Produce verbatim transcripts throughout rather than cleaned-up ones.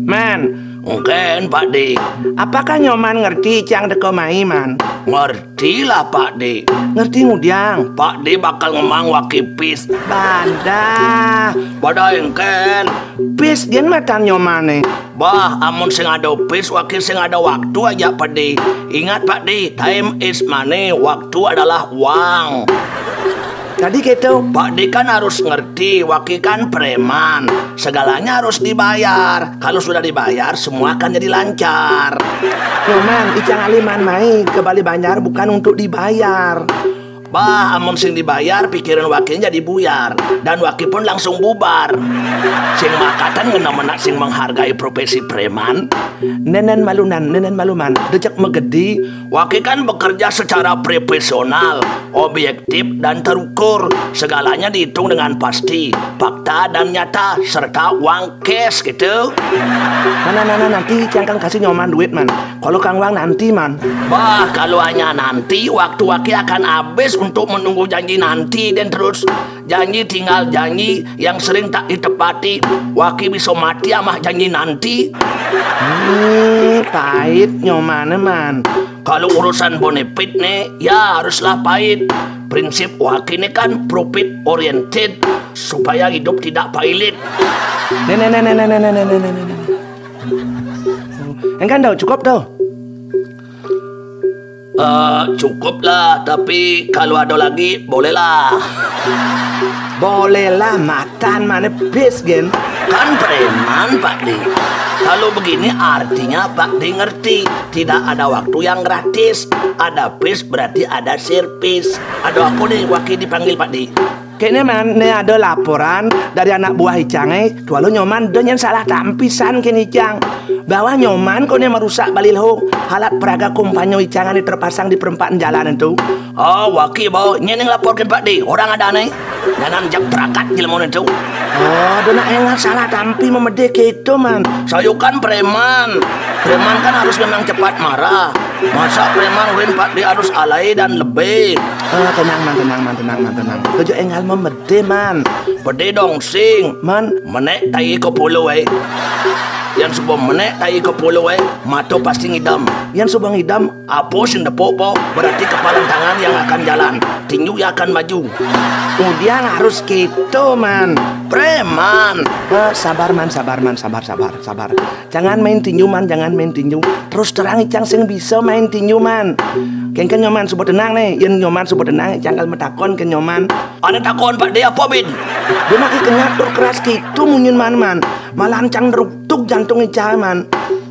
Man, mungkin Pak Di. Apakah Nyoman ngerti cang teka mai, man? Ngerti lah, Pak Di. Ngerti ngudiang? Pak Di bakal ngemang waki pis. Bandah. Pada engken. Pis gen matan Nyoman nih. Bah, amun sing ada pis, waki sing ada waktu aja, Pak Di. Ingat, Pak Di, time is money, waktu adalah uang. Tadi gitu. Pak Di kan harus ngerti, waki kan preman. Segalanya harus dibayar. Kalau sudah dibayar, semua akan jadi lancar. Nyoman, icang aliman mai ke Bali Banjar bukan untuk dibayar. Bah, amun sing dibayar, pikiran waki jadi buyar. Dan waki pun langsung bubar. Sing makatan ngena menak sing menghargai profesi preman. Nenen malunan, nenen maluman. Dejek megedi. Waki kan bekerja secara profesional, objektif, dan terukur. Segalanya dihitung dengan pasti, fakta dan nyata, serta uang cash gitu. Mana, mana, nanti cang kan kasih Nyoman duit, man. Kalau kang uang nanti, man. Bah, kalau hanya nanti, waktu waki akan habis untuk menunggu janji nanti dan terus janji tinggal janji yang sering tak ditepati. Waki bisa mati amah janji nanti. Hmm, pahit Nyoman, man. Kalau urusan bonefit nih, ya haruslah pahit. Prinsip waki ini kan profit oriented, supaya hidup tidak pailit. Nih, nih, nih, nih, nih, nih, nih, nih, nih, nih. Enggak, tau, cukup, tau. Eh, cukup lah, tapi kalau ada lagi, bolehlah. Bolehlah, matan mana bis, gen? Kan preman, Pak Di. Kalau begini artinya Pak Di ngerti, tidak ada waktu yang gratis. Ada bis berarti ada servis. Ada apa nih, waki dipanggil Pak Di? Kayaknya, man, nih ada laporan dari anak buah icang, eh. Tualu Nyoman, dia yang salah tampisan ke icang. Bahwa Nyoman kok nih merusak baliho, halat peraga kompanyo icang ini terpasang di perempatan jalan itu. Oh, waki bawa, nyai yang laporkan Pak Di, orang ada nih. Jangan jak perakat jelema itu. Oh, dia nak enggak salah tampi memedih ke itu, man. Saya kan preman. Preman kan harus memang cepat marah. Masa preman urin Pak Di harus alai dan lebih. Eh, tenang, man, tenang, man, tenang, man, tenang. Tujuh engal memedih, man. Pedih dong, sing. Man. Menek tai kepala, eh. Yang suba menek tai kepala, eh, mata pasti ngidam. Yang suba ngidam, apa sing depok po? Berarti kepalan tangan yang akan jalan. Tinju yang akan maju. Udah harus gitu, man. Preman. Eh, sabar, man, sabar, man, sabar, sabar, sabar. Jangan main tinju, man, jangan main tinju. Terus terang, icang sing bisa main tinju, man. Kengken Nyoman suba tenang nih, yang Nyoman suba tenang, icang kal metakon ke Nyoman. Ane takon, Pak, dia apa, Bin? Dia makin kenyat tur keras gitu munyin, man, man. Malah cang deruk tuk jantung icang, man.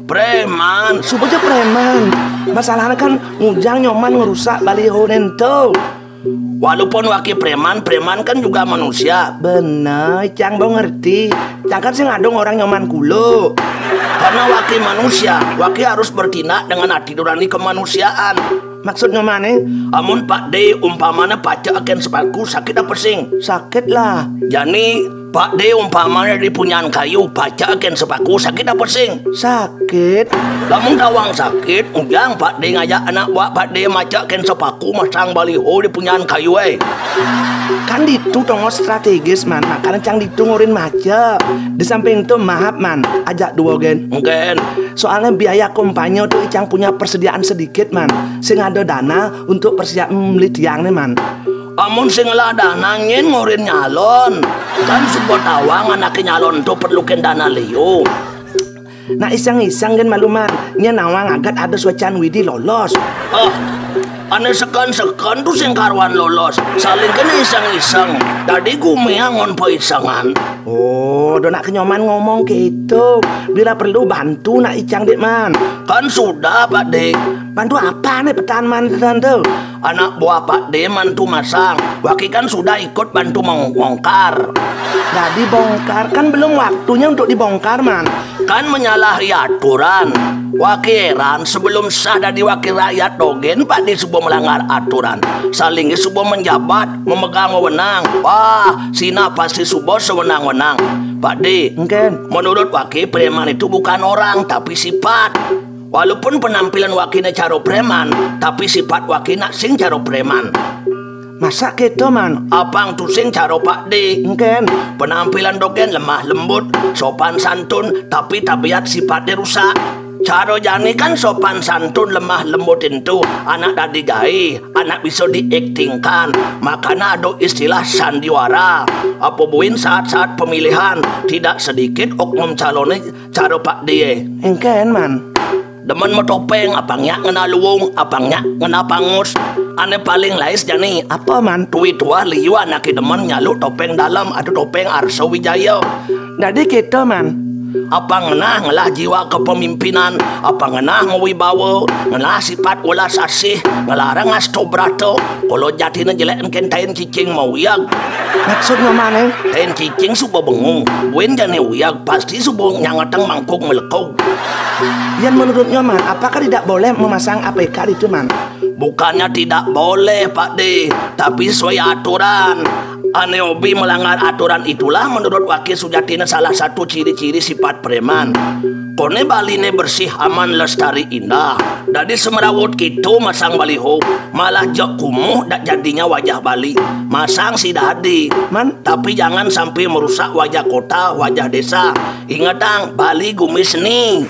Preman. Suba aja preman. Masalahnya kan ngujang Nyoman ngerusak baliho nento. Walaupun waki preman, preman kan juga manusia. Bener, cang bau ngerti. Cang kan sing adong orang Nyoman kulo. Karena waki manusia, waki harus bertindak dengan hati nurani kemanusiaan. Maksud Nyoman, eh? Amun Pak D umpamanya pacak akan sepaku, sakit apa sing? Sakit lah. Jani Pak D umpamanya dipunyakan kayu, pacak akan sepaku, sakit apa sing? Sakit. Lamun tawang sakit, ujang Pak D ngajak anak buah Pak D macak akan sepaku, masang baliho dipunyakan kayu, eh. Kan ditu tongos strategis, man. Makanya cang ditu ngorin macak. Di samping itu, maaf, man, ajak dua gen. Mungkin. Soalnya biaya kampanye tuh icang punya persediaan sedikit, man. Sing ada dana untuk persiapan beli tiang nih, man. Amun sing ngelah dana, nyen ngorin nyalon. Kan suba tawang anaknya nyalon tuh perlukan dana liu. Nah, iseng-iseng gen malu, man. Nya nawang agat ada suacan Widi lolos. Oh, Ane seken-seken tu sing karuan lolos, saling kena iseng-iseng. Dadi gumiang ngon paisengan. Oh, do nak kenyoman ngomong gitu. Bila perlu bantu nak icang dek man. Kan sudah, Pak De. Bantu apa nih petan man tu? Anak buah Pak De mantu masang. Waki kan sudah ikut bantu meng- bongkar. Jadi bongkar kan belum waktunya untuk dibongkar man. Kan menyalahi aturan. Waki heran, sebelum sah dadi wakil rakyat dogen Pak De subo melanggar aturan. Saling subo menjabat, memegang wewenang. Wah, sina pasti subo sewenang-wenang. Pak De, engken. Menurut Waki, preman itu bukan orang, tapi sifat. Walaupun penampilan Waki ne caro preman, tapi sifat Waki nak sing caro preman. Masa keto man? Apang tu sing caro Pak De. Engken. Penampilan dogen lemah lembut, sopan santun, tapi tabiat sifat de rusak. Caro jani kan sopan santun lemah lembut itu anak dadi gae, anak bisa diaktingkan. Makana ada istilah sandiwara. Apa buin saat-saat pemilihan tidak sedikit oknum calone caro Pak De. Engken man. Demen metopeng, apang nyak ngena luung, apang nyak ngena pangus. Ane paling lais jani. Apa man? Tui tuah liu anake demen nyalu topeng dalem atau topeng Arsa Wijaya. Dadi kita man. Apang ngenah ngelah jiwa kepemimpinan, apang ngenah ngewibawa, ngenah sifat welas asih, ngelarang asto brata. Kalau jatine jelek engken tain cicing mau uyag. Maksud ngamane? Tain cicing suba bengung. Buin jani uyag pasti suba nyangatang mangkuk melekog. Yang menurutnya man, apakah tidak boleh memasang A P K itu man? Bukannya tidak boleh, Pak De, tapi sesuai aturan. Ane obi melanggar aturan itulah menurut Waki sujatine salah satu ciri-ciri sifat preman. Kone Bali ne bersih, aman, lestari, indah. Dadi semerawut kita masang baliho, malah jok kumuh dak jadinya wajah Bali. Masang si dadi, man, tapi jangan sampai merusak wajah kota, wajah desa. Ingetang, Bali gumi seni.